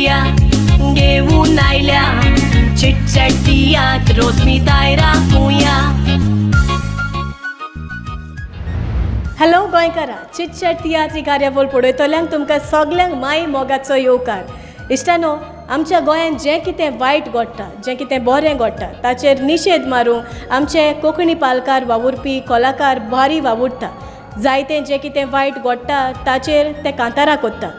रुपया घेऊन आयल्या. चिटचॅट तियात्र रोजमी राखुया. हॅलो गोंयकारा, चिटचॅट तियात्री कार्यावळ पळयतल्यांक तुमकां सगल्यांक माय मोगाचो येवकार. इश्टानो, आमच्या गोंयांत जें कितें वायट घडटा, जें कितें बरें घडटा ताचेर निशेध मारूंक आमचे कोंकणी पालकार वावुरपी कलाकार भारी वावुरता. जायतें जें कितें वायट घडटा ताचेर ते कांतारां कोत्ता.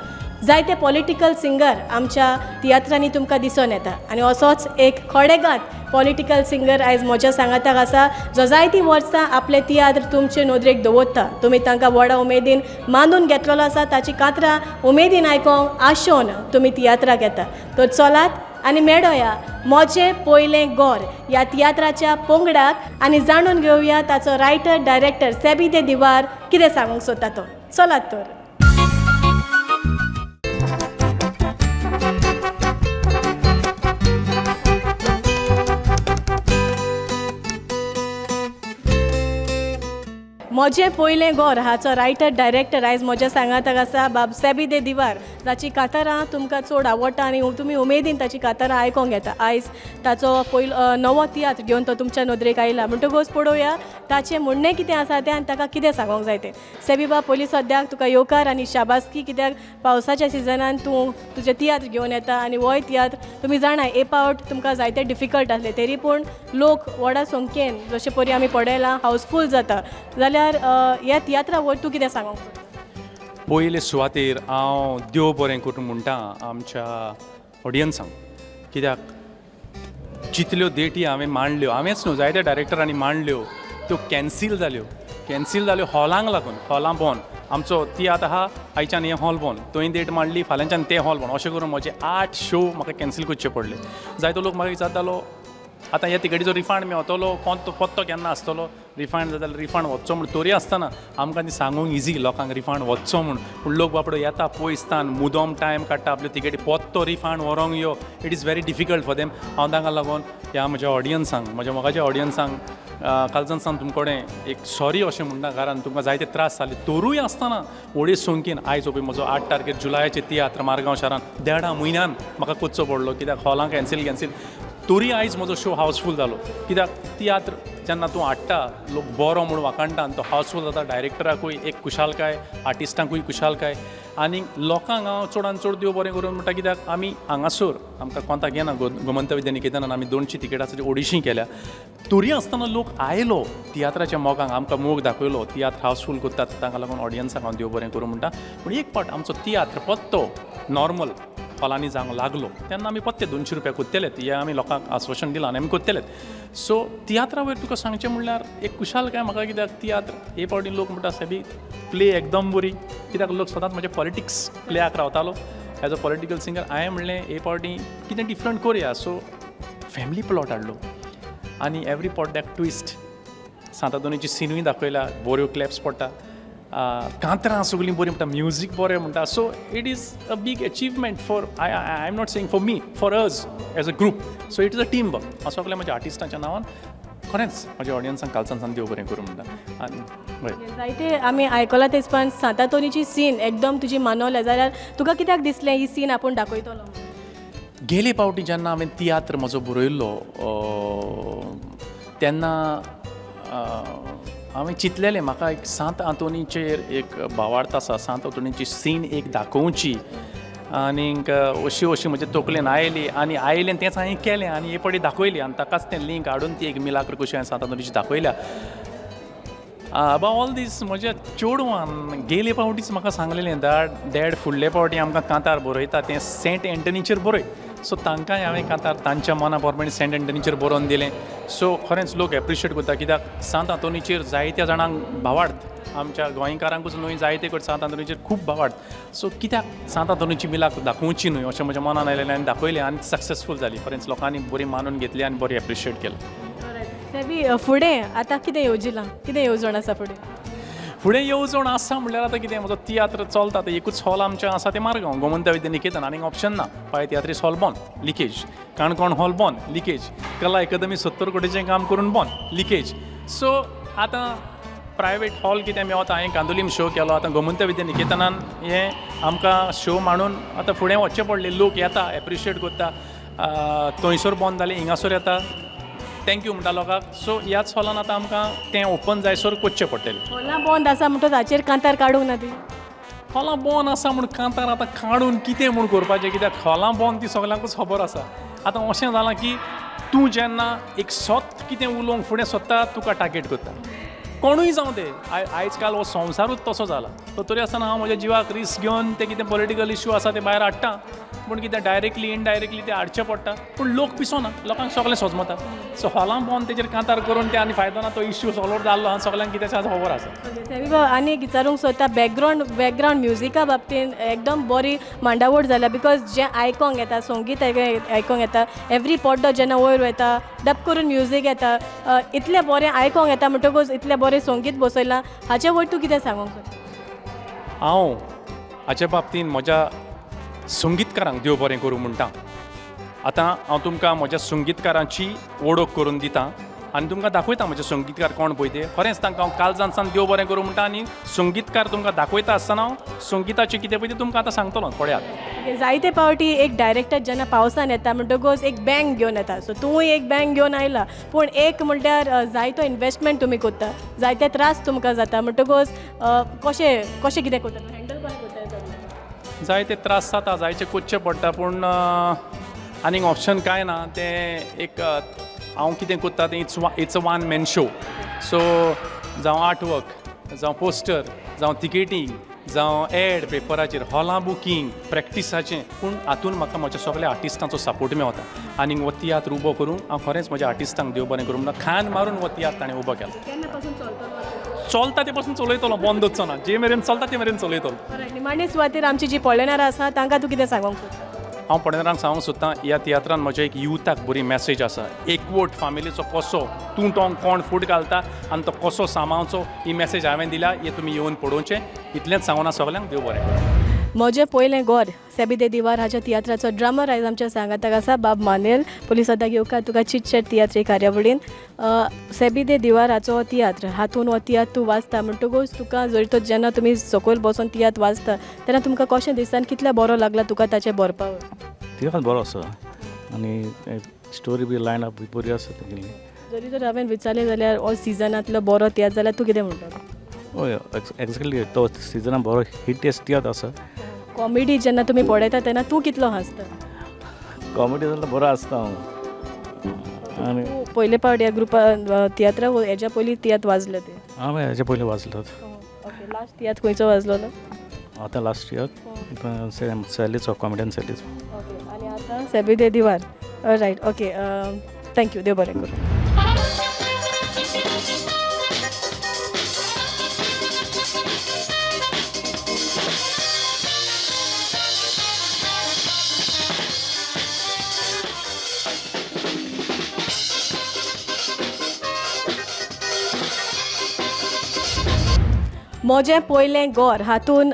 जायते पॉलिटिकल सिंगर आमच्या तियात्रांनी तुमकां दिसून येता आनी असोच एक खडेगांत पॉलिटिकल सिंगर आयज म्हज्या सांगाताक आसा, जो जायतीं वर्सां आपले तियात्र तुमचे नदरेक दवरता. तुमी तांकां व्हडा उमेदीन मानून घेतलेलो आसा. ताची कातरां उमेदीन आयकोंक आशोन तुमी तियात्राक येता. तर चलात आनी मेळोया म्हजें पयलें गोर ह्या तियात्राच्या पंगडाक आनी जाणून घेवया ताचो रायटर डायरेक्टर सेबी दे दिवार कितें सांगूंक सोदता तो. चलात तर. म्हजें पयलें गोर हाचो रायटर डायरेक्टर आयज म्हज्या सांगाताक आसा बाब सेबी दे दिवार, जाची कातारां तुमकां चड आवडटा आनी तुमी उमेदीन ताची कातारां आयकोंक येता. आयज ताचो पयलो नवो तियात्र घेवन तो तुमच्या नदरेक आयला. म्हणटकूच पळोवया ताचें म्हणणें कितें आसा तें आनी ताका कितें सांगोंक जाय तें. सेबी बाब, पयलीं सद्याक तुका येवकार आनी शाबासकी, कित्याक पावसाच्या सिजनान तूं तुजे तियात्र घेवन येता आनी होय तियात्र तुमी जाणा एक पावट तुमकां जायते डिफिकल्ट आसले तरी पूण लोक व्हडा संख्येन जशे परी आमी पळयलां हावसफूल जाता. जाल्यार ह्या तियात्रा वयर तूं कितें सांगोंक सोदता? पयले सुवातेर हांव देव बरें करूं म्हणटा आमच्या ऑडियन्सांक, कित्याक जितल्यो डेटी हांवें मांडल्यो, हांवेंच न्हू जायत्या डायरेक्टरांनी मांडल्यो, त्यो कॅन्सील जाल्यो. कॅन्सील जाल्यो हॉलांक लागून. हॉलां बंद, आमचो तियात्र आहा आयच्यान हें हॉल बंद, थंय डेट मांडली फाल्यांच्यान तें हॉल बंद, अशें करून म्हजे 8 शो म्हाका कॅन्सील करचे पडले. जायतो लोक म्हाका विचारतालो आतां ह्या तिकेटीचो रिफंड मेवतलो, पत्तो केन्ना आसतलो, रिफंड जाता जाल्यार रिफंड वचचो म्हूण. तरी आसतना आमकां ती सांगूंक इजी लोकांक रिफंड वचचो म्हूण, पूण लोक बाबडो येता पयसतान मुदोम टायम काडटा आपल्यो तिकेटी पत्तो रिफंड व्हरोंक यो, it is very difficult for them. हांव तांकां लागून ह्या म्हज्या ऑडियन्सांक, म्हज्या मोगाच्या ऑडियन्सांक कालच्यान सावन तुमचे कडेन एक सॉरी अशें म्हणटा, कारण तुमकां जायते त्रास जाले. तरूय आसतना व्हडे संख्येन आयज पळय म्हजो 8 तारखेर जुलयाचे तियात्र मारगांव शारान देडा म्हयन्यान म्हाका करचो पडलो, कित्याक हॉलां कॅन्सील कॅन्सील. तरी आयज म्हजो शो हावसफूल जालो, कित्याक तियात्र जेन्ना तूं हाडटा लोक बरो म्हूण वाखाणटा आनी तो हावसफूल जाता. डायरेक्टराकूय एक खुशालकाय, आर्टिस्टांकूय खुशालकाय आनी लोकांक हांव चडान चड देव बरें करूं म्हणटा, कित्याक आमी हांगासर आमकां कोंताक येना गोमंत विद्या निकेतनान आमी 200 तिकेटां 250 केल्या. तरी आसतना लोक आयलो तियात्राच्या मोगांक, आमकां मोग दाखयलो, तियात्र हावसफूल करतात, तांकां लागून ऑडियन्साक हांव देव बरें करूं म्हणटा. पूण एक पावट आमचो तियात्र पत्तो नॉर्मल हॉलांनी जावंक लागलो तेन्ना आमी पत्ते 200 रुपया कोत्तेलेत, हें आमी लोकांक आस्वासन दिलां आनी आमी कोत्तेलेत. सो तियात्रा वयर तुका सांगचें म्हणल्यार एक खुशालकाय म्हाका, कित्याक तियात्र हे फावटी लोक म्हणटा सेबी प्ले एकदम बरी, कित्याक लोक सदांच म्हजे पॉलिटिक्स प्लेयाक रावतालो एज अ पॉलिटिकल सिंगर. हांवें म्हणलें हे फावटी कितें डिफरंट करुया, सो फॅमिली प्लॉट हाडलो आनी एवरी पॉड्याक ट्विस्ट, सांतादोनीची सिनूय दाखयल्या, बऱ्यो क्लॅप्स पडटा, कांतरां सगळीं बरीं म्हणटा, म्युजीक बरें म्हणटा. So it is a big achievement for I I am not saying for me, for us as a group. So it is a team work. हांव सगळ्या म्हज्या आर्टिस्टांच्या नांवान खरेंच म्हज्या ऑडियन्सांक कालसान सावन देव बरें करूं म्हणटा. आनी हय जायते आमी आयकलां तेच पण सांतातोनीची सीन एकदम तुजी मानवल्या, जाल्यार तुका कित्याक दिसलें ही सीन आपूण दाखयतलो? गेले फावटी जेन्ना हांवें तियात्र म्हजो बरयल्लो तेन्ना हांवें चिंतलेलें म्हाका एक सांत आंतोनीचेर एक भावार्थ आसा, सांत आंतोनीची सीन एक दाखोवची आनीक अशी अशी म्हजे तकलेन आयली आनी आयलें तेंच हांवें केलें आनी हे फावटी दाखयली आनी ताकाच तें लिंक हाडून ती एक मिलाग्र कशी हांवें सांत आंतोनीची दाखयल्या. अबाव ऑल दीस म्हज्या चेडवान गेले फावटीच म्हाका सांगलेलें, डॅड फुडले फावटी आमकां कांतार बरयता तें सेंट एंटनीचेर बरय. सो तांकांय हांवें कांतार तांच्या मना प्रमाणे सेंट एंटनीचेर बरोवन दिलें. सो खरेंच लोक एप्रिशिएट करता, कित्याक सांत आंतोनीचेर जायत्या जाणांक भावार्थ, आमच्या गोंयकारांकूच न्हय जायते कडेन सांत आंतोनीचेर खूब भावार्थ. सो कित्याक सांत आंतोनीची मिलाग्र दाखोवची न्हय अशें म्हज्या मनान आयलें आनी दाखयलें आनी सक्सेसफूल जाली. खरेंच लोकांनी बरी मानून घेतली आनी बरी एप्रिशिएट केलें. सेबी, फुडें आतां कितें येवजिलां, कितें येवजण आसा फुडें? फुडें येवजण आसा म्हणल्यार आतां कितें म्हजो तियात्र चलता, आतां एकूच हॉल आमचें आसा तें मारगांव गोमंत विद्या निकेतन, आनीक ऑप्शन ना. पाय तियात्रीस हॉल बंद, लिकेज, काणकोण हॉल बंद, लिकेज, कला अकादमी 70 कोटीचें काम करून बंद, लिकेज. सो आतां प्रायवेट हॉल कितें मेवता. हांवें कांदोलीम शो केलो, आतां गोमंत विद्या निकेतनान हें आमकां शो मांडून आतां फुडें वचचें पडलें. लोक येता, एप्रिशिएट करता, थंयसर बंद जालें हिंगासर येता, thank you म्हणटा लोकांक. सो ह्याच हॉलान आतां आमकां तें ओपन जायसर करचें पडटलें. हॉलां बंद आसा म्हणटकच हाचेर कांतार काडूंक ना ती? हॉलां बंद आसा म्हूण कांतार आतां काडून कितें म्हूण करपाचें, कित्याक हॉलां बंद ती सगल्यांकूच खबर आसा. आतां अशें जालां की तूं जेन्ना एक सत कितें उलोवंक फुडें सोदता तुका टार्गेट करता, कोणूय जावं ते. आयज काल हो संवसारूच तसो जाला. सो तरी आसतना हांव म्हज्या जिवाक रिस्क घेवन ते कितें पॉलिटिकल इश्यू आसा ते भायर हाडटा, पूण कितें डायरेक्टली इनडायरेक्टली ते हाडचें पडटा. पूण लोक पिसोना, लोकांक सगळें सजमता. सो हॉलां बंद तेजेर कांतार करून ते आनी फायदो ना. तो इश्यू सॉल्व जाल्लो आसा, सगल्यांक कितें आसा खबर आसा. सॅमी बाब, आनी एक विचारूंक सोदता, बॅकग्रावंड म्युजिका बाबतीन एकदम बरी मांडावळ जाल्या, because जें आयकोंक येता, संगीत आयकोंक येता, एवरी पड्डो जेन्ना वयर वयता डब करून म्युजीक येता, इतलें बरें आयकोंक येता, म्हणटकूच इतलें बरें संगीत बसयलां, हाचे वयर तूं कितें सांगूंक सोदता? हांव हाचे बाबतीन म्हज्या संगीतकारांक देव बरें करूं म्हणटा. आतां हांव तुमकां म्हज्या संगीतकारांची वळख करून दिता आनी तुमकां दाखयता म्हजे संगीतकार कोण पळय ते. खरेंच तांकां हांव काळजान देव बरें करूं म्हणटा आनी संगीतकार तुमकां दाखयता आसतना हांव संगीताचें कितें पळय तें तुमकां आतां सांगतलो, पळयात. जायते पावटी एक डायरेक्टर जेन्ना पावसान येता म्हणटकूच एक बँक घेवन येता, सो तूंय एक बँक घेवन आयला, पूण एक म्हणल्यार जायतो इन्वेस्टमेंट तुमी करता, जायते त्रास तुमकां जाता, म्हणटकूच कशें कशें कितें करता, हँडल कशें करता? जायते त्रास जाता, जायचे करचें पडटा, पूण आनीक ऑप्शन कांय ना. तें एक हांव कितें करता तें it's a one man show. So जावं आर्ट वर्क, जावं पोस्टर, जावं तिकेटींग, जावं एड पेपराचेर, हॉलां बुकींग, प्रॅक्टिसाचें, पूण हातून म्हाका म्हज्या सगल्या आर्टिस्टांचो सपोर्ट मेवता आनी हो तियात्र उबो करूंक हांव खरेंच म्हज्या आर्टिस्टांक देव बरें करूं म्हणटा. खान मारून हो तियात्र ताणें उबो केलो. चलता ते पासून चलयतलो, बंद वचचो ना, जे मेरेन चलता ते मेरेन चलयतलो. निमाणे सुवातेर आमची जी पळयणारां आसा तांकां तूं कितें सांगूंक सोदता? हांव पळयणारांक सांगूंक सोदतां, ह्या तियात्रान म्हज्या एक युथाक बरी मॅसेज आसा. एकवट फामिलीचो कसो तूं टोंग कोण फूट घालता आनी तो कसो सांबाळचो ही मॅसेज हांवें दिल्या. हें तुमी येवन पळोवचें, इतलेंच सांगून सगल्यांक देव बरें करूं. म्हजें पयलें घर सेबी दे दिवार हाच्या तियात्राचो ड्रमर आयज आमच्या सांगाताक आसा, बाब मानेल. पुलीस आतां घेवका तुका चिटचॅट तियात्र कार्यावळीन. सेबी दे दिवार हाचो तियात्र, हातून हो तियात्र तूं वाचता म्हणटकूच तुका जर तो जेन्ना तुमी सकयल बसून तियात्र वाचता तेन्ना तुमकां कशें दिसता आनी कितलें बरो लागला तुका ताचें बरपावळ? तियात्र बरो आसा आनी स्टोरी बी लायन अप बी बरी आसा तेगेली. जरी तर हांवें विचारलें जाल्यार हो सिजनांतलो बरो तियात्र जाल्यार तूं कितें म्हणटलो? हय, एक्झॅक्टली तो सिजनान बरो हिटेस्ट तियात्र आसा. कॉमेडी जेन्ना तुमी पळयता तेन्ना तूं कितलो हांसता? कॉमेडी जाल्यार बरो आसता हांव. आनी पयले पावट ह्या ग्रुपान तियात्रा हेज्या पयलीं तियात्र वाजले ते? हांवें हेज्या पयलीं वाजलो. ओके, लास्ट तियात्र खंयचो वाजलोलो? आतां लास्ट इयर सॅलीचो, कॉमेडियन सॅलीचो. ओके, आनी आतां सेबी दे दिवार. रायट, ओके, thank you, देव बरें करूं. म्हजें पयलें घर हातून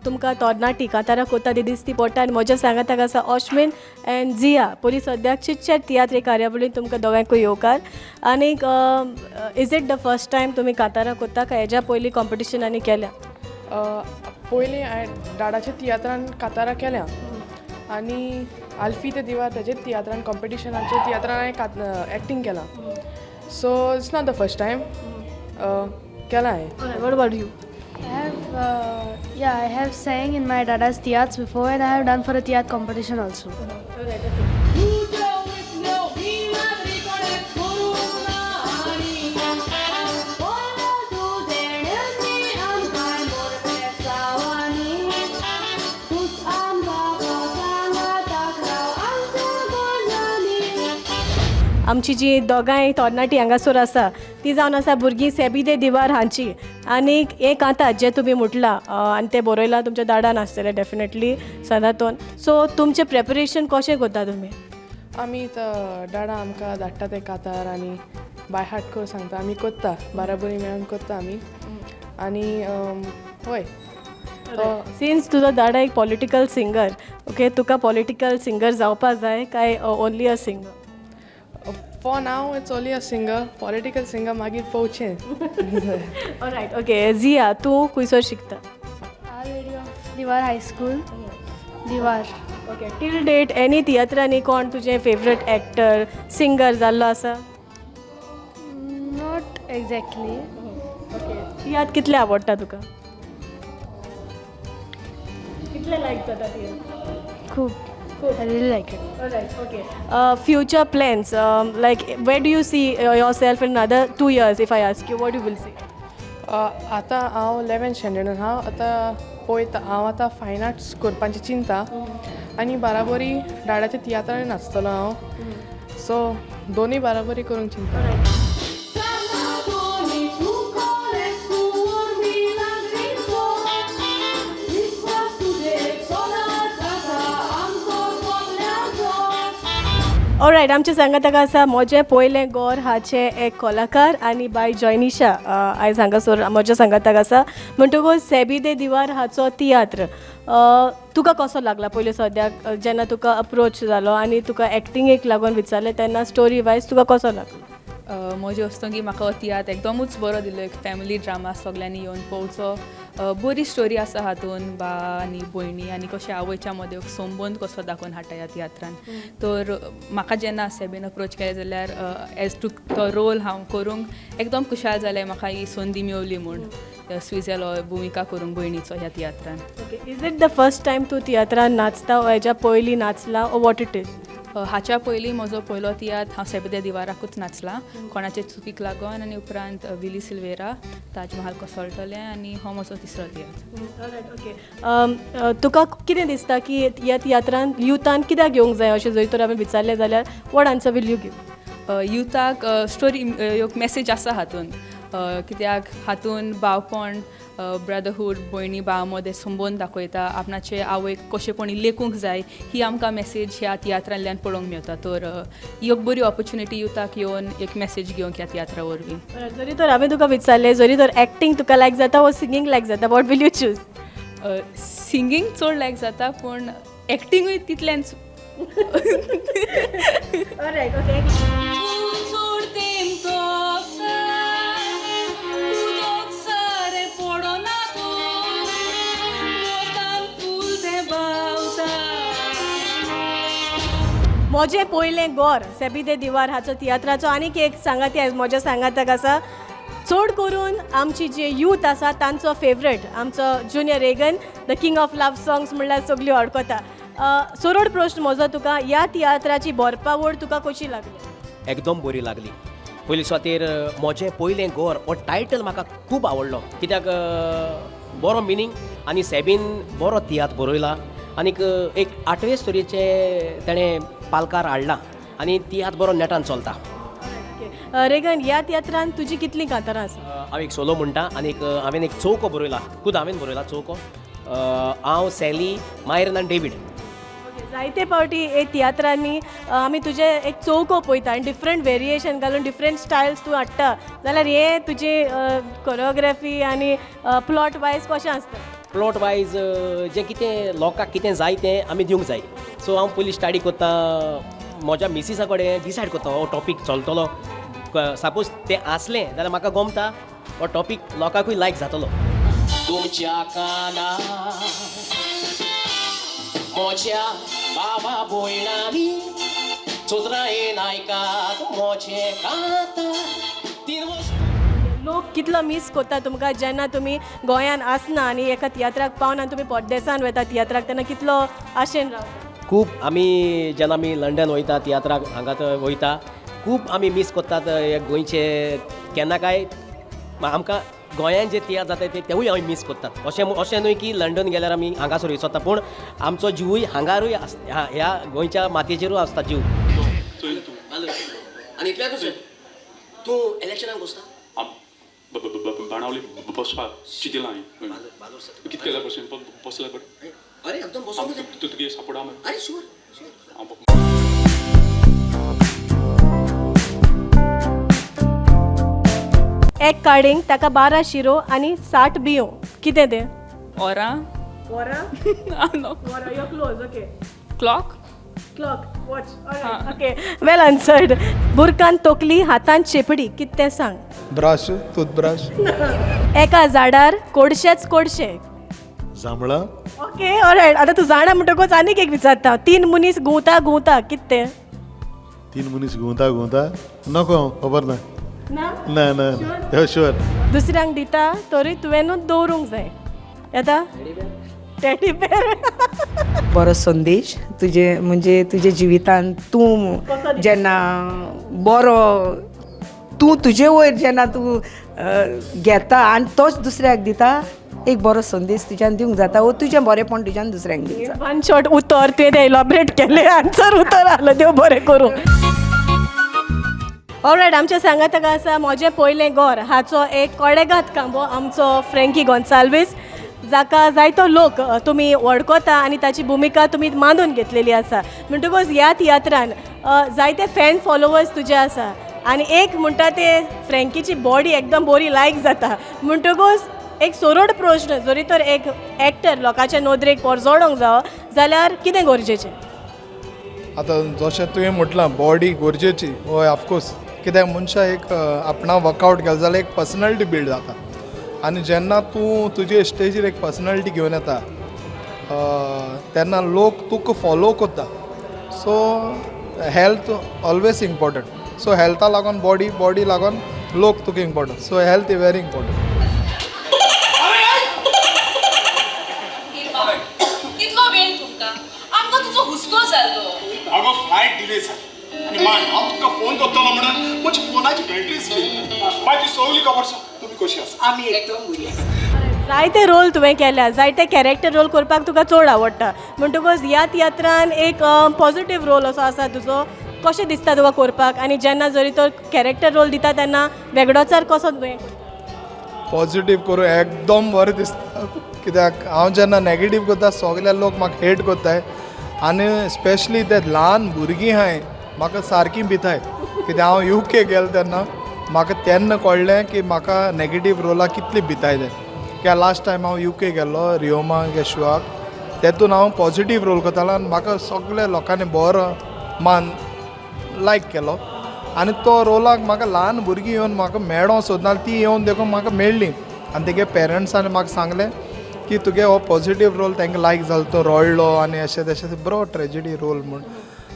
तुमकां तरणाटी कांतारां कोत्ता ती दिसती पडटा आनी म्हज्या सांगाताक आसा ऑश्मीन एंड जिया. पयलीं सद्याक चिटचॅट तियात्र कार्यावळीन तुमकां दोगांयकूय येवकार. आनीक is it the first time तुमी कांतारां कोत्ता काय हेज्या पयलीं कॉम्पिटिशनांनी केल्या? पयलीं हांवें डाडाच्या तियात्रान कांतारां केल्या आनी आल्फी ते दिवार तेजे तियात्रान कॉम्पिटिशनाच्या तियात्रान हांवें एक्टींग केलां. So it's not the first time केलां हांवें. What about you? I have sang in my dada's tiatrs before and I have done for a tiatr competition also. आमची जी दोगांय तरणाटी हांगासर आसा ती जावन आसा भुरगीं सेबी दे दिवार हांची. आनीक एक आतां जें तुमी म्हटलां आनी तें बरयलां तुमच्या दाडान आसतलें डेफिनेटली सदातोन. सो तुमचें प्रेपरेशन कशें करता तुमी? आमी डाडा आमकां धाडटा ते कातार आनी बाय हार्ट कर सांगता, आमी करता बाराबरी मेळून करता आमी. आनी हय, सिन्स तुजो दाडा एक पॉलिटिकल सिंगर, ओके, तुका पॉलिटिकल सिंगर जावपा जाय काय only a singer? For now it's only a singer, political singer. मागीर पळोवचें. Right, okay. जिया, तूं खुंयसर शिकता? Our Lady of Diwar High School, Diwar. Okay, till date any तियात्रांनी कोण तुजें फेवरेट एक्टर, सिंगर जाल्लो आसा? Not exactly. Okay, तियात्र कितले आवडटा तुका? कितले लायक जाता तियात्र? खूब. I really like it. Alright, okay. Future plans, like where do you see yourself in another 2 years? If I ask you, what you will say? आतां हांव 11th स्टँडर्डान आहा. आतां पळयता, हांव आतां फायन आर्ट्स करपाचें चिंता आनी बाराबरी डाडाच्या तियात्रांनी नाचतलो हांव. सो दोनूय बाराबरी करूंक चिंता. ऑलरायट, आमच्या सांगाताक आसा म्हजें पयलें गोर हाचें एक कलाकार आनी बाय जॉयनिशा आयज हांगासर म्हज्या सांगाताक आसा. म्हणटकूच सेबी दे दिवार हाचो तियात्र तुका कसो लागला पयलीं सद्याक, जेन्ना तुका अप्रोच जालो आनी तुका एक्टिंगेक लागून विचारलें तेन्ना स्टोरी वायज तुका कसो लागलो? म्हजें वस्तू की म्हाका हो तियात्र एकदमूच बरो दिलो. एक फॅमिली ड्रामा, सगल्यांनी येवन पळोवचो. बरी स्टोरी आसा हातून. बा आनी भयणी आनी कशें आवयच्या मदें एक संबंद कसो दाखोवन हाडटा ह्या तियात्रान. तर म्हाका जेन्ना सेबीन अप्रोच केलें जाल्यार एज टू तो रोल हांव करूंक एकदम खुशाल जालें, म्हाका ही संदी मेवली म्हूण स्विझेल हो भुमिका करूंक भयणीचो ह्या तियात्रान. Okay, is it the first time तूं तियात्रान नाचता ओ हेज्या पयलीं नाचला ओ what it is? हाच्या पयलीं म्हजो पयलो तियात्र हांव सेबे दिवाराकूच नाचलां, कोणाचे चुकीक लागून, आनी उपरांत विली सिल्वेरा, ताजमहाल कोसळटलें आनी हो म्हजो तिसरो तियात्र. ओके, तुका कितें दिसता की ह्या तियात्रान युथान कित्याक येवंक जाय अशें जर तर हांवें विचारलें जाल्यार what answer will you give? युथाक स्टोरी एक मॅसेज आसा हातून, कित्याक हातून भावपण, ब्रदरहूड, भयणी भाव मदें संबंद दाखयता. आपणाचे आवयक कशेपणी लेखूंक जाय ही आमकां मॅसेज ह्या तियात्रांतल्यान पळोवंक मेळटा. तर ही एक बरी ऑपॉर्चुनिटी युथाक येवन एक मॅसेज घेवंक ह्या तियात्रा वरवीं. जरी तर हांवें तुका विचारलें, जरी तर एक्टींग तुका लायक जाता वो सिंगींग लायक जाता, what will you choose? Singing चड लायक जाता, पूण एक्टिंगूय तितलेंच. Right, okay. सोडतेम सारे पडना तूं फूल ते बावता. म्हजें पयलें गोर सेबी दे दिवार हाचो तियात्राचो आनीक एक सांगाती आयज म्हज्या सांगाताक आसा. चड करून आमची जे यूथ आसा तांचो फेवरेट आमचो junior Reagan, the king of love songs म्हणल्यार सगळी वळखता. सरळ प्रश्न म्हजो तुका, ह्या तियात्राची बरपावळ तुका कशी लागली? एकदम बरी लागली. पयली सुवातेर म्हजें पयलें गोर हो टायटल म्हाका खूब आवडलो, कित्याक बरो मिनींग आनी सेबीन बरो तियात्र बरयला आनीक एक आठवे स्टोरीचे तेणें पालकार हाडला आनी तियात्र बरो नेटान चलता. रेगन, ह्या तियात्रान तुजी कितलीं कांतारां आसा? हांव एक सोलो म्हणटा आनी एक हांवें एक चौको बरयला, खूद हांवें बरयला चौको. हांव, सॅली, मायरन आनी डेवीड. जायते फावटी हे तियात्रांनी आमी तुजे एक चौको पळयता आनी डिफरंट वेरिएशन घालून डिफरंट स्टायल्स तूं हाडटा, जाल्यार हे तुजी कोरियोग्राफी आनी प्लॉट वायज कशें आसता? प्लॉट वायज जें कितें लोकांक कितें जाय तें आमी दिवंक जाय. सो हांव पयलीं स्टडी करता, म्हज्या मिसिसा कडेन डिसायड करता हो टॉपीक चलतलो. सपोज तें आसलें जाल्यार म्हाका गमता, हो टॉपीक लोकांकूय लायक जातलो. तुमच्या कानार म्हज्या बाबा भयणांनी चोत्रायेन आयकात म्हजें कांतार 3 वर्स. लोक कितलो मीस करता तुमकां जेन्ना तुमी गोंयान आसना आनी एका तियात्राक पावना आनी तुमी परदेसान वयता तियात्राक, तेन्ना कितलो आशेन रावता? खूब. आमी जेन्ना आमी लंडन वयता तियात्राक, हांगा थंय वयता, खूब आमी मीस करतात हे गोंयचे. केन्ना काय आमकां गोंयान जे तियात्र जाता ते तेवूय आमी मीस करतात. अशें अशें न्हय की लंडन गेल्यार आमी हांगासर विसरता, पूण आमचो जिवूय हांगारूय आसता, ह्या गोंयच्या मातयेचेरूय आसता जीव. आनी इतल्याकूच तूं इलेक्शनाक बसता? बाणावली बसपाक चितिलां हांवें. कितें केल्या भशेन बसल्या बरें. अरे, एकदम बसोंक. तूं तुगे सपोर्ट आहा मरे? अरे, शुअर. हांव एक काडींग ताका 12 शिरो आनी 60 बियो, कितें तें? ओरां. वरां. नो. वरां, you close. Okay. Clock. Clock, watch. Okay, well answered. बुरकान तोकली, हातान चेपडी, कित तें सांग. Brush, toothbrush. एका झाडार कोडशेच कोडशे. जांबळां. Okay, all right. आतां तूं जाणा म्हणटकूच आनीक एक विचारता. तीन मनीस घुंवता घुंवता, कित तें? तीन मनीस घुंवता घुंवता, नको, खबर ना. ना? ना ना, शुअर. दुसऱ्यांक दिता तरी तुवेंनूच दवरूंक जाय. येता टेडी बेर. बरो संदेश तुजे, म्हणजे तुजे जिवितान तूं जेन्ना बरो तूं तुजे वयर जेन्ना तूं घेता आनी तोच दुसऱ्याक दिता, एक बरो संदेश तुज्यान दिवंक जाता वो तुजें बरेंपण तुज्यान दुसऱ्यांक दिवंक जाता. वन शॉट उतर, तुवें तें एलॉबरेट केलें, आन्सर उतर आसलो. देव बरें करूं. ऑलरायट, आमच्या सांगाताक आसा म्हजें पयलें घर हाचो एक कोडेगात कांबो, आमचो फ्रेंकी गोन्साल्वीस, जाका जायतो लोक तुमी वळखता आनी ताची भुमिका तुमी मानून घेतलेली आसा. म्हणटकूच ह्या तियात्रान जायते फॅन फॉलोवर्स तुजे आसा आनी एक म्हणटा ते फ्रेंकीची बॉडी एकदम बरी लायक जाता. म्हणटकूच एक सोरोड प्रश्न, जरी तर एक एक्टर लोकांच्या नदरेक पोरजोडोंक जावो जाल्यार कितें गरजेचें? आतां जशें तुवें म्हटलां, बॉडी गरजेची, हय, ऑफकोर्स. कित्याक मनशां एक आपणा वर्कआवट केलें जाल्यार एक पर्सनॅलिटी बिल्ड जाता आनी जेन्ना तूं तुजे स्टेजीर एक पर्सनॅलिटी घेवन येता तेन्ना लोक तुका फॉलो करता. So health always important. So हेल्था लागून, बॉडी बॉडी लागून लोक तुका important. So health is very important. कितलो वेळ तुमकां? आमकां तुजो हुस्को जाल्लो. अगो, फ्लायट डिले जाली आनी माय, हांव तुका फोन करतलो म्हणून म्हजी फोनाची बॅटरीच गेली. मागीर सगळी खबर सांग, तुमी कशी आसा? आमी एकदम बरी आसा. जायते रोल तुवें केल्या, जायते कॅरेक्टर रोल करपाक तुका चड आवडटा. म्हणटकूच ह्या तियात्रान एक पॉजिटीव रोल असो आसा तुजो, कशें दिसता तुका करपाक आनी जेन्ना जरी तो कॅरेक्टर रोल दिता तेन्ना वेगळोचार कसो तुवें? पॉजिटीव करूं एकदम बरें दिसता, कित्याक हांव जेन्ना नेगेटीव करता सगळे लोक म्हाका हेट करताय आनी स्पेशली ते ल्हान भुरगीं आहाय, म्हाका सारकी भिताय. कित्याक हांव युके गेलो तेन्ना म्हाका तेन्ना कळ्ळें की म्हाका नेगेटीव रोलाक कितली भिताय ते. कित्याक लास्ट टायम हांव युके गेल्लो रियोमा शोआक, तेतून हांव पॉजिटीव रोल करतालो आनी म्हाका सगल्या लोकांनी बरो मान लायक केलो आनी तो रोलाक म्हाका ल्हान भुरगीं येवन म्हाका मेळोंक सोदना, ती येवन देखून म्हाका मेळ्ळीं आनी तेगे पेरंट्सान म्हाका सांगलें की तुगे हो पॉजिटीव रोल तांकां लायक जालो, तो रडलो आनी अशें तशें, बरो ट्रेजिडी रोल म्हूण.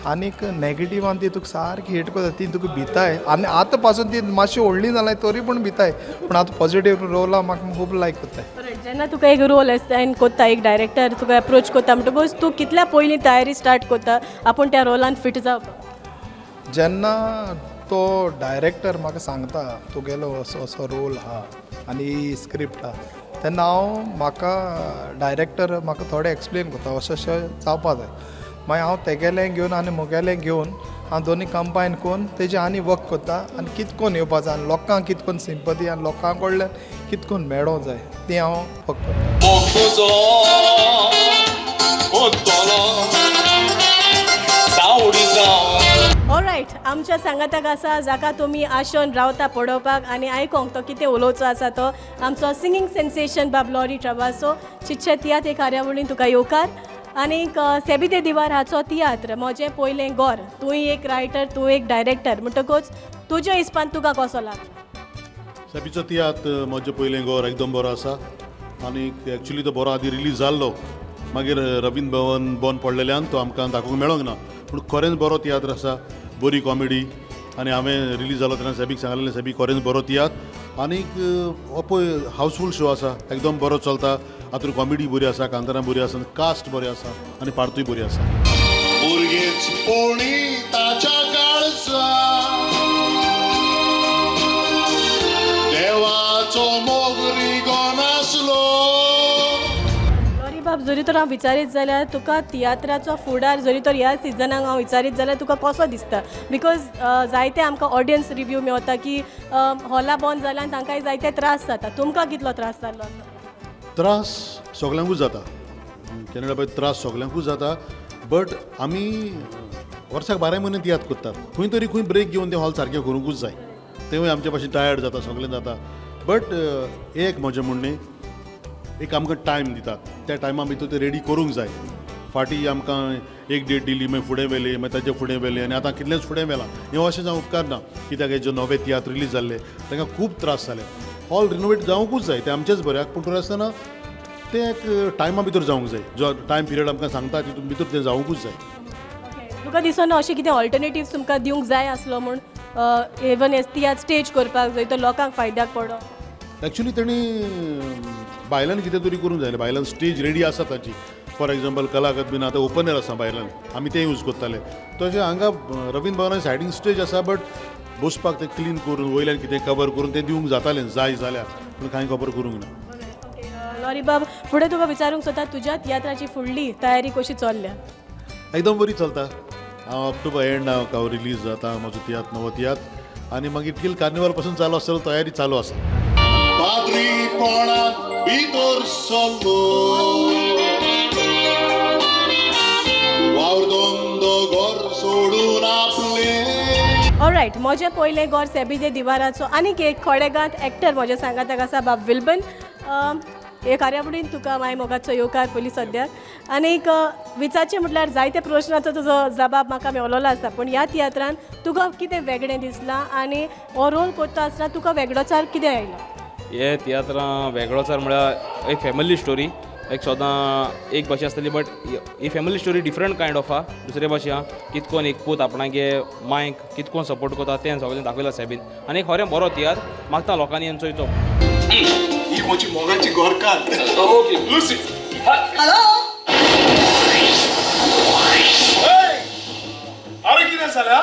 आनीक नेगेटिवान ती तुका सारकी हेट करता, ती तुका भिताय आनी आतां पासून ती मातशी व्हडली जाल्यार तरी पूण भिताय, पूण आतां पॉजिटीव रोला म्हाका खूब लायक करताय. जेन्ना तुका एक रोल असायन कोत्ता, एक डायरेक्टर तुका एप्रोच कोत्ता, म्हणटकूच तूं कितल्या पयलीं तयारी स्टार्ट कोत्ता आपूण त्या रोलान फिट जावपाक? जेन्ना तो डायरेक्टर म्हाका सांगता तुगेलो असो असो रोल आहा आनी ही स्क्रिप्ट आहा, तेन्ना हांव म्हाका डायरेक्टर म्हाका थोडें एक्सप्लेन करता, अशें अशें जावपा जाय. मागीर हांव तेगेलें घेवन आनी म्हगेलें घेवन हांव दोनूय कंबायन करून तेजें आनी वर्क करता आनी कित कोन्न येवपा जाय आनी लोकांक कित कोन्न सिंपती आनी लोकां कडल्यान कित कोन्न मेळोंक जाय तें हांव वर्क करता. मोग तुजो कोत्तलो सावडी जावन. ऑलरायट, आमच्या सांगाताक आसा जाका तुमी आशेन रावता पळोवपाक आनी आयकोंक तो कितें उलोवचो आसा, तो आमचो सिंगींग सेन्सेशन बाब लॉरी ट्रवासो. चितशे तियात्र हे कार्यावळीन तुका येवकार. आनीक सेबी दे दिवार हाचो तियात्र म्हजें पयलें घर, तूंय एक रायटर, तूं एक डायरेक्टर, म्हणटकूच तुज्या हिसपान तुका कसो लागलो? सेबीचो तियात्र म्हजें पयलें घर एकदम बरो आसा आनी एक्चुली तो बरो आदी रिलीज जाल्लो, मागीर रवींद्र भवन बंद पडलेल्यान तो आमकां दाखोवंक मेळोंक ना, पूण खरेंच बरो तियात्र आसा, बरी कॉमेडी. आनी हांवें रिलीज जालो तेन्ना सेबीक सांगलेलें, सेबी खरेंच बरो तियात्र आनीक हो पळय हावसफूल शो आसा, एकदम बरो चलता. हातूंत कॉमेडी बरी आसा, कांतारां बरी आसा, कास्ट बरें आसा आनी पार्तूय बरी आसा. भुरगेच पोणी ताच्या काळजा देवाचो मोग रिगोन आसलो. लॉरी बाब, जरी तर हांव विचारीत जाल्यार तुका तियात्राचो फुडार जरी तर ह्या सिजनाक हांव विचारीत जाल्यार तुका कसो दिसता? Because जायते आमकां ऑडियन्स रिव्यू मेवता की हॉलां बंद जाल्यान तांकांय जायते त्रास जाता, तुमकां कितलो त्रास जाल्लो आसा? त्रास सगल्यांकूच जाता, कॅनडा पळय त्रास सगल्यांकूच जाता, बट आमी वर्साक 12 म्हयने तियात्र करतात, खंय तरी खंय ब्रेक घेवन तें हॉल सारकें करूंकूच जाय, तेवूय आमचे भाशेन टायर्ड जाता, सगळें जाता. बट एक म्हजें म्हणणें, एक आमकां टायम दितात, त्या टायमा भितर ते रेडी करूंक जाय. फाटीं आमकां एक डेट दिली, मागीर फुडें व्हेली, मागीर ताजे फुडें व्हेली आनी आतां कितलेंच फुडें व्हेलां. हें अशें जावंक उपकारना, कित्याक हे जे नवे तियात्र रिलीज जाल्ले तांकां खूब त्रास जाले. हॉल रिनोवेट जावंकूच जाय, तें आमचेंच बऱ्याक, पूण थोडें आसतना तें एक टायमा भितर जावंक जाय. जो टायम पिरियड आमकां सांगता तितून भितर तें जावंकूच जाय. तुका दिसना अशें कितें ऑल्टरनेटिव्स तुमकां दिवंक जाय आसलो म्हूण, इवन एस तियात्र स्टेज करपाक जाय तो लोकांक फायद्याक पडो? एक्चुली तेणी भायल्यान कितें तरी करूंक जाय. भायल्यान स्टेज रेडी आसा ताची. फॉर एग्जाम्पल, कला अकादमीन आतां ओपन एयर आसा भायल्यान, आमी तें यूज करताले. तशें हांगा रवींद्र भवनान सायडीन स्टेज आसा, बट बसपाक तें क्लीन करून वयल्यान कितें कवर करून तें दिवंक जातालें जाय जाल्यार, पूण कांय खबर करूंक ना. लॉरी बाब, फुडें तुका विचारूंक सोदता, तुज्या तियात्राची फुडली तयारी कशी चल्ल्या? एकदम बरी चलता. हांव ऑक्टोबर एंड हांव रिलीज जाता म्हजो तियात्र, नवो तियात्र, आनी मागीर टील कार्निवाल पासून चालू आसतलो, तयारी चालू आसा. पाद्रीपणांत भितर सरलो, वावर धंदो घर सोडून आपलें. ऑलरायट, म्हजें पयलें घर सेबी दे दिवाराचो आनीक एक खडेगांत एक्टर म्हज्या सांगाताक आसा, बाब विल्बन. हे कार्यावळीन तुका माय मोगाचो येवकार पयलीं सद्याक. आनीक विचारचें म्हटल्यार जायते प्रश्नाचो तुजो जबाब म्हाका मेवलोलो आसा, पूण ह्या तियात्रान तुका कितें वेगळें दिसलां आनी हो रोल करता आसतना तुका वेगळोचार कितें आयलो? हे तियात्रां वेगळोचार म्हळ्यार एक फॅमिली स्टोरी, एक सदां एक भाशे आसतली, but he family story different kind of आहा दुसरे भाशे आहा. कितकोन एक पूत आपणागे मायक कितकोन सपोर्ट करता तें सगळें दाखयलां सायबीन. आनी एक खरें बरो तियात्र, मागता लोकांनी येवन चोयचो. ही म्हजी मोगाची गोरकार. Okay Lucy. हॅलो. अरे कितें जालें?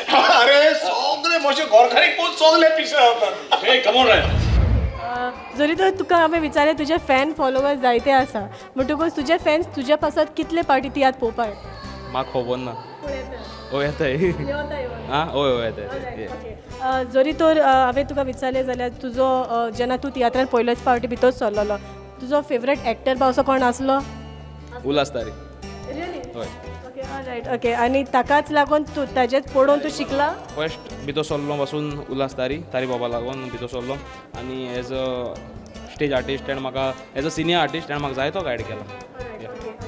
अरे सगळे म्हजे गोरकारीक पळोवन सगळे पिशे जातात. हे कमोन राय. जरी तर तुका हांवें विचारलें, तुजे फॅन फॉलोवर्स जायते आसा म्हणटकूच तुजे फॅन्स तुज्या पासत कितले पावटी तियात्र पळोवपाक येता? म्हाका खबर ना. हय येता. आं हय हय येता. जरी तर हांवें तुका विचारलें जाल्यार तुजो जेन्ना तूं तियात्रान पयलेच फावटी भितर सरलेलो, तुजो फेवरेट एक्टर बा असो कोण आसलो? उल्हास तारी. हय. Okay, right, okay. आनी ताकाच लागून तूं ताजेच पळोवन तूं शिकला? फर्स्ट भितर सरलो पासून उल्हास तारी, तारी बाबा लागून भितर सरलो आनी as a stage artist and म्हाका एज अ सिनियर आर्टिस्ट आनी म्हाका जायतो गायड केला.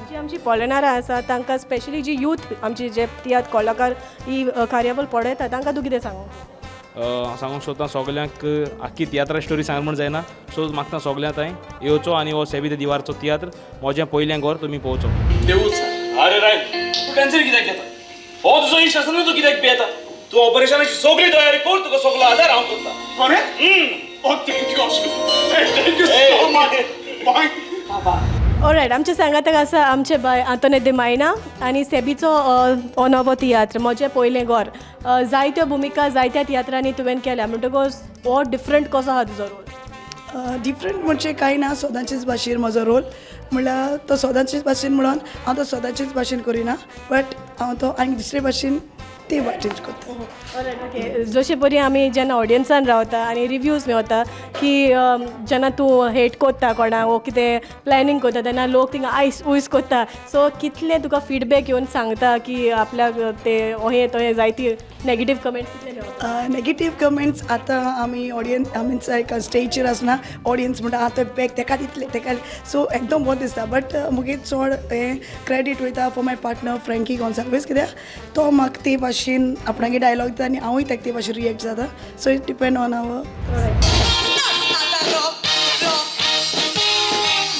जी आमची पळयणारां आसा तांकां, स्पेशली जी यूथ आमची जे तियात्र कलाकार ही कार्यावळ पळयता तांकां तूं कितें सांगू? हांव सांगूंक सोदता सगल्यांक, आख्खी तियात्रा स्टोरी सांग म्हण जायना, सो मागता सगल्यांक थंय येवचो आनी हो सेबी दे दिवारचो तियात्र म्हजें पयलें घर तुमी पळोवचो. देवूच. अरे राय, तूं टेन्शन कित्याक घेता? हो तुजो इश्ट आसा न्हू, तूं कित्याक भियेता? तूं ऑपरेशनाची सगळी तयारी कर, तुका सगळो आदार हांव करता. खरें? Oh, thank you, thank you so much. Bye. Alright, आमच्या सांगाताक आसा आमचे बाय आंतोनेत दे मायना आनी सेबीचो हो नवो तियात्र म्हजें पयलें घर. जायत्यो भुमिका जायत्या तियात्रांनी तुवें केल्या म्हणटकूच हो डिफरंट कसो आहा तुजो रोल? डिफरंट म्हणजे कांय ना, सदांचेच भाशेन म्हजो रोल म्हणल्यार तो सदांचेच भाशेन म्हणून हांव तो सदांचेच भाशेन करिना, बट हांव तो आनी दुसरे भाशेन ते भाशेन करता. ओके, जशे परी आमी जेन्ना ऑडियन्सान रावता आनी रिव्यूज मेवता की जेन्ना तूं हेट कोत्ता कोणाक वो कितें प्लॅनिंग करता तेन्ना लोक थिंगा आयस उयस कोत्ता, सो कितले तुका फिडबॅक येवन सांगता की आपल्याक ते अहें तहें जायती नेगेटीव कमेंट्स कितले मेवता? नेगेटीव कमेंट्स आतां आमी ऑडियन्स मिन्स लायक स्टेजीर आसना ऑडियन्स म्हणटा आतां बॅक तेका तितले तेका, सो एकदम बरें दिसता. बट मुगे चड हें क्रेडीट वयता for my partner Frankie Gonsalves, कित्याक तो म्हाका ते भाशेन आपणागे डायलॉग दिता आनी हांवूय ताका ते भाशेन रिएक्ट जाता. So it depend on our.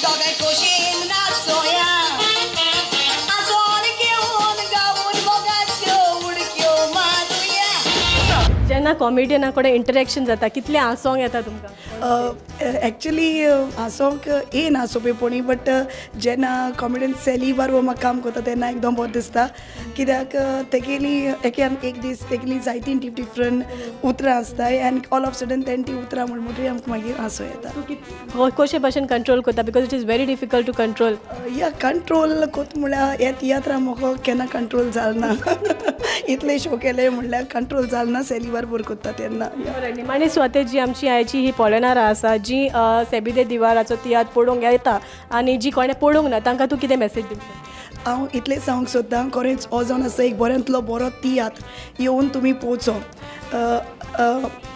दोगांय खोशेन नाचोया, आसोन घेवन गावून मोगाच्यो उडक्यो मारुया. जेन्ना कॉमेडियना कडेन इंटरेक्शन जाता कितलें हांसोंक येता तुमकां? एक्चुली हांसोंक येना सोंपेपणी, बट जेन्ना कॉमेडियन सॅली बारबो म्हाका काम करता तेन्ना एकदम बरें दिसता, कित्याक तेगेली एकान एक दीस तेगेली जायतीं डिफरंट उतरां आसताय आनी ऑल ऑफ सडन तेणें ती उतरां म्हण म्हणटकीर आमकां मागीर हांसो येता. कशे भाशेन कंट्रोल करता? Because it is very difficult to control. या, कंट्रोल कोत म्हळ्यार हे तियात्रा म्हाका केन्ना कंट्रोल जाल ना. इतले शो केले म्हणल्यार कंट्रोल जाल ना सॅली बारबोर करता तेन्ना. निमाणी सुवातेर जी आमची आयची ही पळयणारां आसा, जी सेबी दे दिवाराचो तियात्र पळोवंक येता आनी जी कोणें पळोवंक ना तांकां तूं कितें मॅसेज दिवपाक? हांव इतलें सांगूंक सोदता, खरेंच हो जावन आसा एक बऱ्यांतलो बरो तियात्र, येवन तुमी पळोवचो.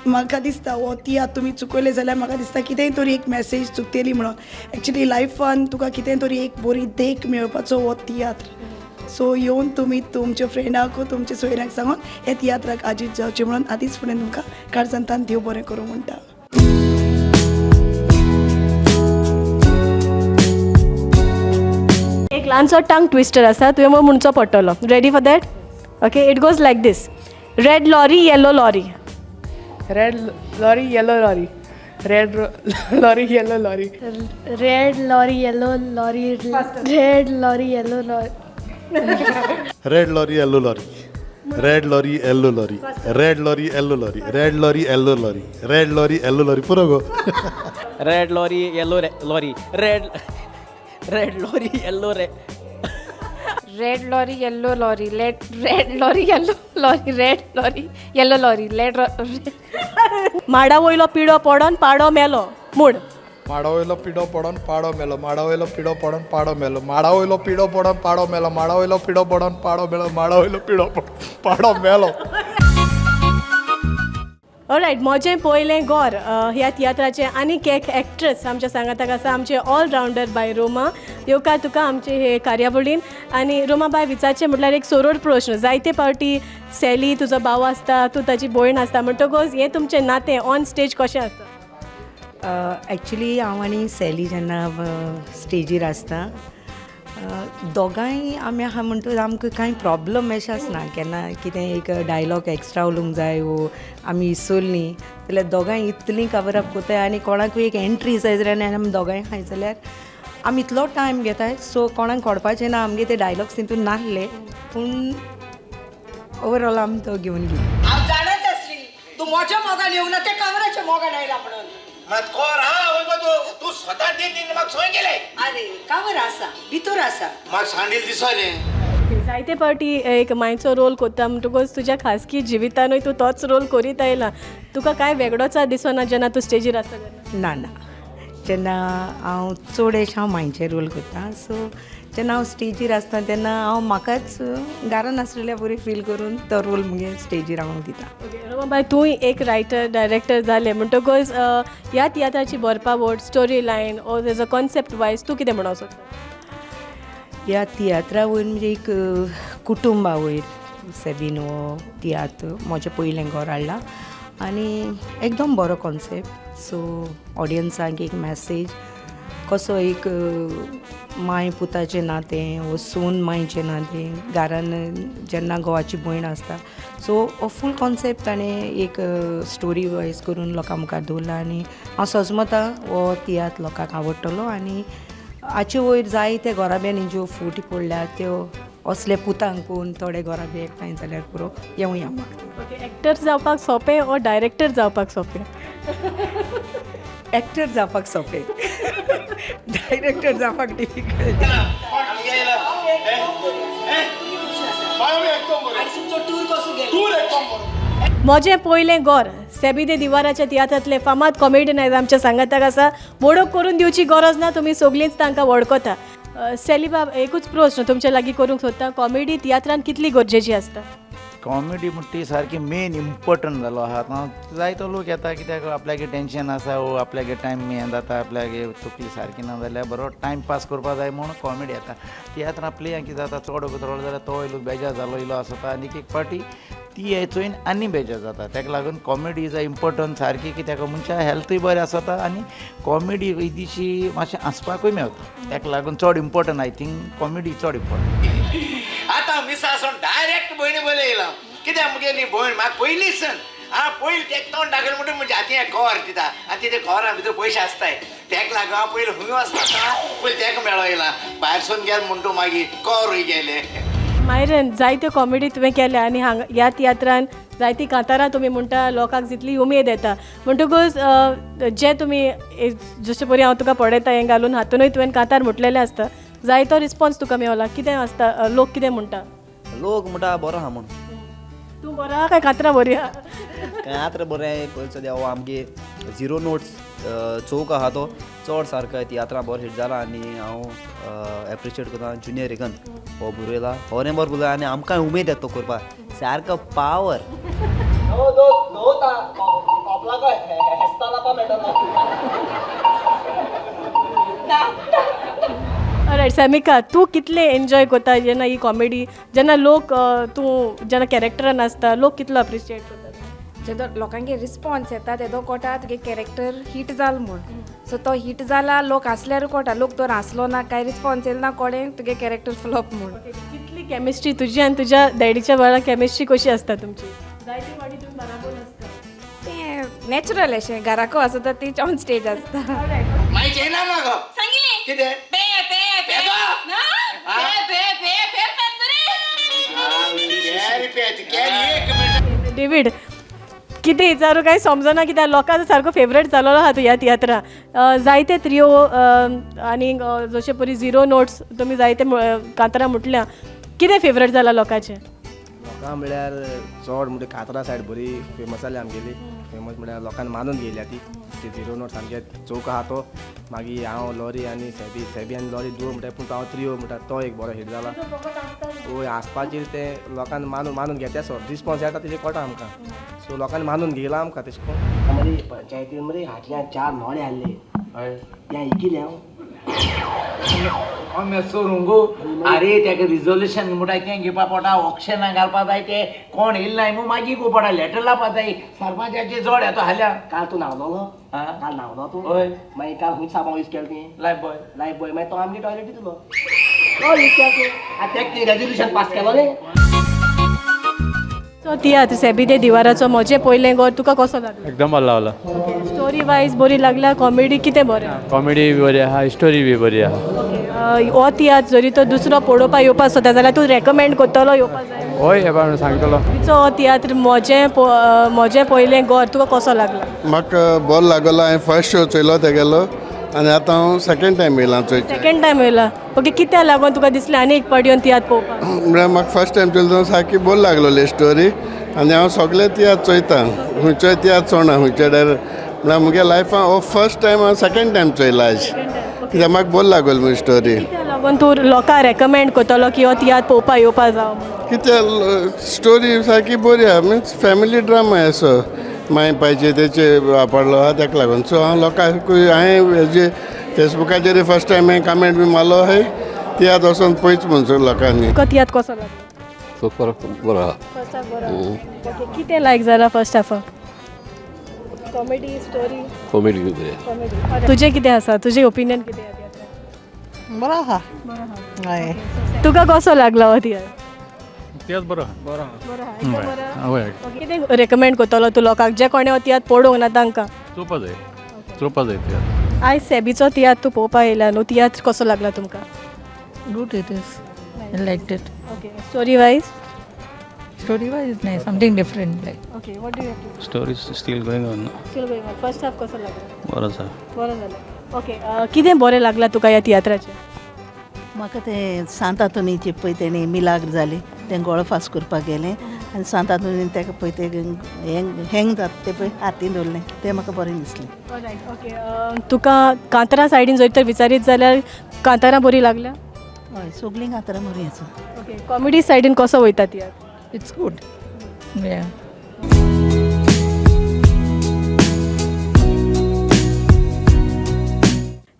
म्हाका दिसता हो तियात्र तुमी चुकयले जाल्यार म्हाका दिसता कितेंय तरी एक मॅसेज चुकतली म्हणून. एक्चुली लायफान तुका कितेंय तरी एक बरी देख मेळपाचो हो तियात्र. सो येवन तुमी तुमच्या फ्रेंडाक तुमच्या सोयऱ्यांक सांगून हे तियात्राक आजीत जावचें म्हणून आदींच फुडें तुमकां काळजांतान देव बरें करूं म्हणटा. एक ल्हानसो टंग ट्विस्टर आसा, तुवें म्हाका म्हणचो पडटलो. Ready for that? Okay, it goes like this. Red lorry, yellow lorry. Red lorry, yellow lorry. Red lorry, yellow lorry. Red lorry, yellow lorry. Red lorry, yellow lorry. Red lorry, yellow lorry. Red lorry, yellow lorry. Red lorry, yellow lorry. Red lorry, yellow lorry. Red lorry, yellow lorry. पुरो गो. Red lorry, yellow lorry. Red red lorry, yellow रे. Red lorry, yellow lorry. Red lorry, yellow lorry. Red lorry, yellow lorry. Red. माडा वयलो पिडो पडोन पाडो मेलो. Mood. माडा वयलो पिडो पडोन पाडो मेलो. माडा वयलो पिडो पडोन पाडो मेलो. माडा वयलो पिडो पडोन पाडो मेलो. माडा वयलो पिडो पडोन पाडो मेलो. माडा वयलो पिडो पडोन पाडो मेलो. ऑलरायट, म्हजें पयलें गोर ह्या तियात्राचें आनीक एक एक्ट्रेस आमच्या सांगाताक आसा, आमचें ऑलरावंडर बाय रोमा. येवकार तुका आमचे हे कार्यावळीन. आनी रोमा बाय, विचारचें म्हटल्यार एक सरळ प्रश्न. जायते पावटी सॅली तुजो भाव आसता, तूं ताची भयण आसता, म्हणटकूच हें तुमचें नातें ऑन स्टेज कशें आसता? एक्चुली हांव आनी सॅली जेन्ना स्टेजीर आसता दोगांय आमी आहा म्हणटकच आमकां कांय प्रॉब्लम अशें आसना. केन्ना कितें एक डायलॉग एक्स्ट्रा उलोवंक जाय वो आमी इसोल्लीं जाल्यार दोगांय इतलीं कवर अप कोताय आनी कोणाकूय एक एंट्री जाय जाल्यार आनी आमी दोगांय आहाय जाल्यार आमी इतलो टायम घेताय. सो कोणाक कळपाचें ना आमगे ते डायलॉग्स तितून नासले, पूण ओवरऑल आमी तो घेवन गेली. हांव जाणाच आसली तूं म्हज्या मोगान येवना ते कामराच्या मोगान आयला म्हणून. मात कोर हा वय गो तूं स्वता दिन दिन म्हाका सोय केलें. अरे कावर आसा भितर आसा. म्हाका सांडील दिसलें. जायते पावटी एक मांयचो रोल कोत्ता म्हणटकूच तुज्या खासगी जिवितानूय तूं तोच रोल करीत आयला. तुका कांय वेगळोच दिसना जेन्ना तूं स्टेजीर आसता तेन्ना? ना ना, जेन्ना हांव चड अशें हांव मांयचें रोल करता. सो जेन्ना हांव स्टेजीर आसता तेन्ना हांव म्हाकाच घरान आसलेल्या बरी फील करून तो रोल मुगे स्टेजीर हांव दिता. रोमा बाय, तूंय एक रायटर डायरेक्टर जालें म्हणटकूच ह्या तियात्राची बरपावळ, स्टोरी लायन ओ तेजो कॉन्सेप्ट वायज तूं कितें म्हणूंक सोदता? ह्या तियात्रा वयर म्हणजे एक कुटुंबा वयर सेबीन हो तियात्र म्हजें पयलें घर हाडला आनी एकदम बरो कॉन्सेप्ट. सो ऑडियन्सांक एक मॅसेज कसो एक मांय पुताचें नातें वो सून मांयचें नातें, घरान जेन्ना घोवाची भयण आसता. सो हो फूल कॉन्सेप्ट ताणें एक स्टोरी वायज करून लोकां मुखार दवरला आनी हांव सजमता हो तियात्र लोकांक आवडटलो. आनी हाचे वयर जायते घोराब्यांनी ज्यो फुटी पडल्या त्यो असले पुतांक पळोवन थोडे घोराबे एकठांय जाल्यार पुरो येवया म्हाका. ओके, एक्टर जावपाक सोंपें ओ डायरेक्टर जावपाक सोंपें? एक्टर जावपाक सोंपें, डायरेक्टर जावपाक डिफिकल्ट. म्हजें पयलें गोर सेबी दे दिवाराच्या तियात्रांतले फामाद कॉमेडियन आयज आमच्या सांगाताक आसा. वळख करून दिवची गरज ना, तुमी सगळींच तांकां वळखता. सेलीबाब, एकूच प्रश्न तुमच्या लागीं करूंक सोदता, कॉमेडी तियात्रान कितली गरजेची आसता? कॉमेडी म्हणटा ती सारकी मेन इम्पोर्टंट जालो आहा. आतां जायतो लोक येता कित्याक आपल्यागे टेंशन आसा वो आपल्यागे टायम हें जाता, आपल्यागे तकली सारकी ना जाल्यार बरो टायम पास करपा जाय म्हूण कॉमेडी येता. तियात्रां प्लेयां कितें जाता, चड वगत रडलो जाल्यार तो इल्लो बेजार जालो इल्लो आसता आनी एक फावटी ती चोयन आनी बेजार जाता. ताका लागून कॉमेडी is a important सारकी, कित्याक मनशा हेल्थूय बरें आसता आनी कॉमेडी दिशी मातशें हांसपाकूय मेवता. ताका लागून चड इम्पोर्टंट I think comedy चड इम्पोर्टंट. आतां मिसा डायरेक्ट भयणी बरें येयला कित्याक मुगेली भयण म्हाका पयलींच हांव पयलीं तेका तोंड दाखयलें म्हणटा म्हज्या हातीं एक कवर दिता आनी ते कवरा भितर पयशे आसताय. तेका लागून हांव पयलीं खंय वचना पयलीं तेका मेळो येयला भायर सून गेलें म्हणटा मागीर कवरूय गेलें. मायरन, जायत्यो कॉमेडी तुवें केल्या आनी हांगा ह्या तियात्रान जायतीं कांतारां तुमी म्हणटा लोकांक जितली उमेद येता, म्हणटकूच जे तुमी जशे परी हांव तुका पळयता हें घालून हातूनय तुवें कांतार म्हटलेलें आसता, जायतो रिस्पॉन्स तुका मेवला. कितें आसता, लोक कितें म्हणटा? लोक म्हणटा बरो आहा म्हूण. तूं बरो आहा काय कांतरां बरी आहा? कांतरां बरें पयलीं देवा आमगे झिरो नोट्स चौक आहा तो चड सारको तियात्रां बरो हिट जाला आनी हांव एप्रिशिएट करता जुनियर रेगन हो बरयला, हो बरो बरयला आनी आमकां उमेद येता तो करपाक सारको पावर. ऑलरायट सॅमिका, तूं कितलें एन्जॉय करता जेन्ना ही कॉमेडी, जेन्ना लोक तूं जेन्ना कॅरेक्टरान आसता, लोक कितलो अप्रिशिएट करता? जेदो लोकांगे रिस्पॉन्स येता तेदो कोटा तुगे कॅरेक्टर हीट जाल म्हूण. सो तो हीट जाला लोक आसल्यार कोटा, लोक तर आसलो ना कांय रिस्पॉन्स येयलो ना कोणें तुगे कॅरेक्टर फ्लॉप म्हूण. कितली केमिस्ट्री तुजी आनी तुज्या डॅडीच्या वेळार केमिस्ट्री कशी आसता तुमची? जायते फावटी तुमी बराबर आसता. तें नॅचरल अशें घराको आसता तीच ऑन स्टेज आसता. मागीर येना मगो सांगिलें कितें पे पे पे ना pay pay pay pay. David, कितें विचारू कांय समजना कित्याक लोकांचो सारको फेवरेट जालोलो आहा तूं ह्या तियात्रा. जायते त्रियो आनी जशे परी झिरो नोट्स तुमी जायते कांतारां म्हटल्या, कितें फेवरेट जाला लोकांचें? लोकां म्हळ्यार चड म्हणजे कांतारां सायड बरी फेमस जाली आमगेली. फेमस म्हळ्यार लोकांनी मानून घेयल्या ती झिरो नोट्स सामके चौक आहा तो. मागीर हांव लॉरी आनी सॅबी, सॅबी आनी लॉरी दुओ म्हणटा, पूण हांव त्रियो म्हणटा तो एक बरो हीट जाला. वय हांसपाचेर तें लोकांनी मानून मानून घेता, सो रिस्पोन्स येता तेजे कोटा आमकां. सो लोकांनी मानून घेयला आमकां तशें करून. मरे पंचायतीन मरे हाटल्यान 4 नोळे हाडले, हय तें आयकिलें हांव. सोरूंक अरे तेका रिजोल्युशन म्हणटा तें घेवपा पडटा, ऑक्शनाक घालपा जाय, ते कोण येयले नाय म्हूण मागीर गो पडटा, लेटर लावपा जाय सरपंचाचे जोड येता हाल्या. काल तूं न्हावलो? काल न्हावलो तूं? हय. मागीर काल खंय साबण यूज केलें तुवें? Life boy. Life boy. मागीर तो आमगे टॉयलेटी तुलो तो यूज केलो तूं. आतां तेका तुवें रेजोल्युशन पास केलो न्ही. सो तियात्र सॅबी दे दिवाराचो म्हजें पयलें घर तुका कसो लागलो? एकदम बरो लागलो. स्टोरी वायज बरी लागला? कॉमेडी कितें बरें? कॉमेडी बी बरी आहा, स्टोरी बी बरी आहा. हो तियात्र जरी तो दुसरो पळोवपा येवपा सोदता जाल्यार तूं रेकमेंड करतलो येवपा जाय? हय, हे सांगतलो. तिचो हो तियात्र म्हजें पयलें घर तुका कसो लागलो? म्हाका बरो लागलो. हांवें फर्स्ट शो चोयलो तेगेलो आनी आतां हांव सेकेंड टायम येयलां चोयचे. सेकेंड टायम येयला. ओके, कित्याक लागून तुका दिसलें आनी एक पावट येवन तियात्र पळोवपाक? म्हळ्यार म्हाका फर्स्ट टायम चोयलो तेन्ना सारकी बरी लागलोली स्टोरी आनी हांव सगळे तियात्र चोयता, खंयचोय तियात्र सोडना खंयचे डायरेक्ट. म्हळ्यार मुगे लायफान हो फर्स्ट टायम हांव सेकेंड टायम चोयला आयज, कित्याक म्हाका बरी लागली म्हजी स्टोरी. कित्याक लागून तूं लोकांक रेकमेंड करतलो की हो तियात्र पळोवपा येवपा जावं? कित्याक स्टोरी सारकी बरी आहा, मिन्स फॅमिली ड्रामा असो माय पायचे तेचे वापरलो आहा तेका लागून. सो हांव लोकांकूय हांवें हेजे फेसबुकाचेर फर्स्ट टायम हांवें कमेंट बी मारलो आहाय तियात्र वचोन पळयच म्हूण लोकांनी. तुका तियात्र कसो लागलो? सुपर बरो आहा. फर्स्ट हाफ बरो. ओके, कितें लायक जाला फर्स्ट हाफाक? Comedy, story? कॉमेडी बी बरी आहा. तुजें कितें आसा, तुजें ओपिनियन कितें आसा? बरो आहा. हय. तुका कसो लागलो हो तियात्र? तियात्र बरो आहा. बरो आहा, एकदम बरो आहा. कितें रेकमेंड करतलो तूं लोकांक जे कोणें हो तियात्र पळोवंक ना तांकां? चोवपा जाय, चोवपा जाय तियात्र. आयज सॅबीचो तियात्र तूं पळोवपाक येयला न्हू, तियात्र कसो लागला तुमकां? Good it is. I liked it. Okay, story wise? Story wise nice, something different like. Okay, what do you have to say? Story is still going on. Still going on. First half कसो लागला? बरो आसा. बरो जाला. Okay, कितें बरें लागलां तुका ह्या तियात्राचें? म्हाका तें सांत आंतोनीची पळय तेणी मिलाग्र जाली, तें गळो फास करपाक गेलें आनी सांत आंतोनीन तेका पळय तें हँग जाता तें पळय हातीन दवरलें, तें म्हाका बरें दिसलें. All right, okay. तुका कांतारां सायडीन जर तर विचारीत जाल्यार कांतारां बरीं लागल्या? हय, सगळीं कांतारां बरीं आसा. ओके, कॉमेडी सायडीन कसो वयता तियात्र? It's good. Yeah.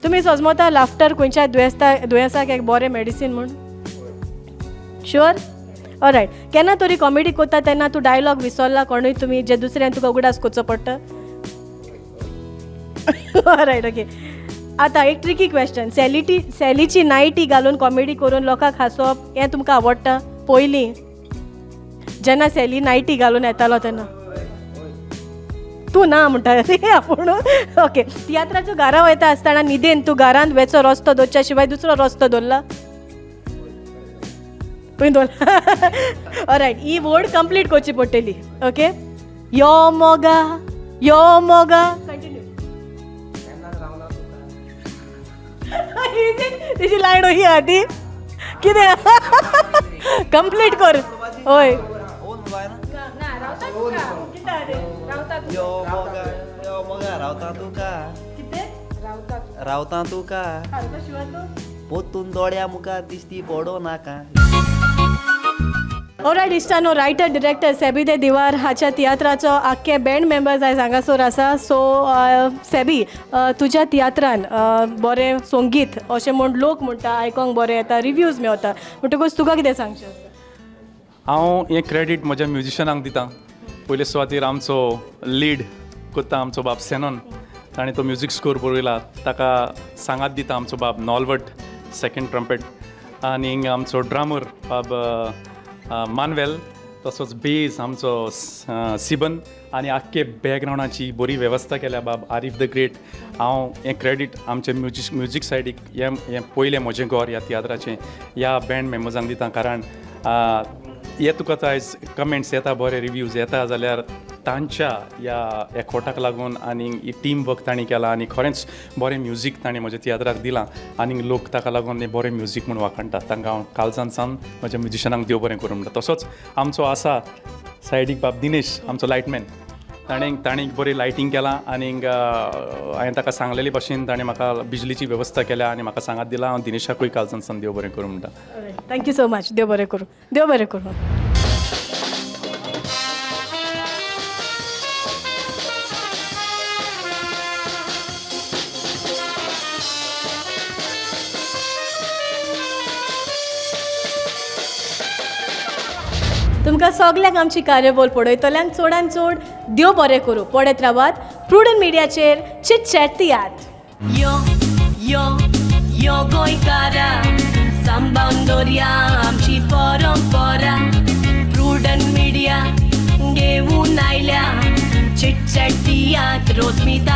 तुमी सजमता लाफ्टर खंयच्या दुयेंसाक एक बरें मेडिसीन म्हूण? शुअर? ऑलरायट. केन्ना तरी कॉमेडी करता तेन्ना तूं डायलॉग विसरला कोणूय तुमी जे दुसऱ्यान तुका उगडास करचो पडटा? All right, okay. आतां एक ट्रिकी क्वेश्चन. सॅलीची नायटी घालून कॉमेडी करून लोकांक हांसोवप हें तुमकां आवडटा? पयलीं जेन्ना सॅली नायटी घालून येतालो तेन्ना तूं ना म्हणटा रे आपूण. ओके, तियात्राचो घरा वयता आसतना न्हिदेन तूं घरांत वेचो रस्तो दवरच्या शिवाय दुसरो रस्तो दवरला? तुवें दवरला? ऑलरायट, ही वर्ड कंप्लीट करची पडटली. ओके, यो मोगा यो मोगा कंटिन्यू. तेजी लायन ही आहा ती कितें कंप्लीट कर. हय, रावता तुका पोतून दोळ्या मुखार दिसती पडो नाका. ऑलरायट इश्टानो, रायटर डिरेक्टर सॅबी दे दिवार हाच्या तियात्राचो आख्खे बँड मेंबर्स आयज हांगासर आसा. सो सॅबी, तुज्या तियात्रान बरें संगीत अशें म्हूण लोक म्हणटा, आयकोंक बरें येता, रिव्यूज मेवता, म्हणटकूच तुका कितें सांगचें आसा? हांव हें क्रेडीट म्हज्या म्युजिशनांक दिता. पयले सुवातेर आमचो लीड कोत्ता आमचो बाब सेनॉन, ताणें तो म्युजीक स्कोर बरयला, ताका सांगात दिता आमचो बाब नॉलवट सेकंड ट्रम्पेट, आनी आमचो ड्रामर बाब मानवेल, तसोच बेज आमचो सिबन, आनी आख्खे बॅकग्रावंडाची बरी वेवस्था केल्या बाब आरीफ the great. हांव हें क्रेडीट आमचे म्युजीक सायडीक हें पयलें म्हजें घर ह्या तियात्राचें ह्या बँड मेंबर्सांक दिता, कारण हे तुका आयज कमेंट्स येता, बरे रिव्यूज येता जाल्यार तांच्या ह्या एकवटाक लागून आनी ही टीम वर्क तांणी केलां आनी खरेंच बरें म्युजीक तांणी म्हज्या तियात्राक दिलां आनी लोक ताका लागून हें बरें म्युजीक म्हूण वाखाणटात. तांकां हांव काळजान सावन म्हज्या म्युजिशनांक देव बरें करूं म्हणटा. तसोच आमचो आसा सायडीक बाब दिनेश, आमचो लायटमॅन, ताणें बरी लायटींग केलां आनी हांवें ताका सांगलेले भाशेन ताणें म्हाका बिजलीची वेवस्था केल्या आनी म्हाका सांगात दिला. हांव दिनेशाकूय काळजान सावन देव बरें करूं म्हणटा. Thank you so much. देव बरें करूं, देव बरें करूं. तुमकां सगल्यांक आमची कार्यावळ पळयतल्यांक चडान चड देव बरें करूं. पळयत रावात प्रुडंट मिडियाचेर चिट चॅट तियात्र. यो यो यो गोंयकारा, सांबाळून दवरया आमची परंपरा. प्रुडंट मिडिया घेवन आयल्या चिट चॅट तियात्र रोजमिता.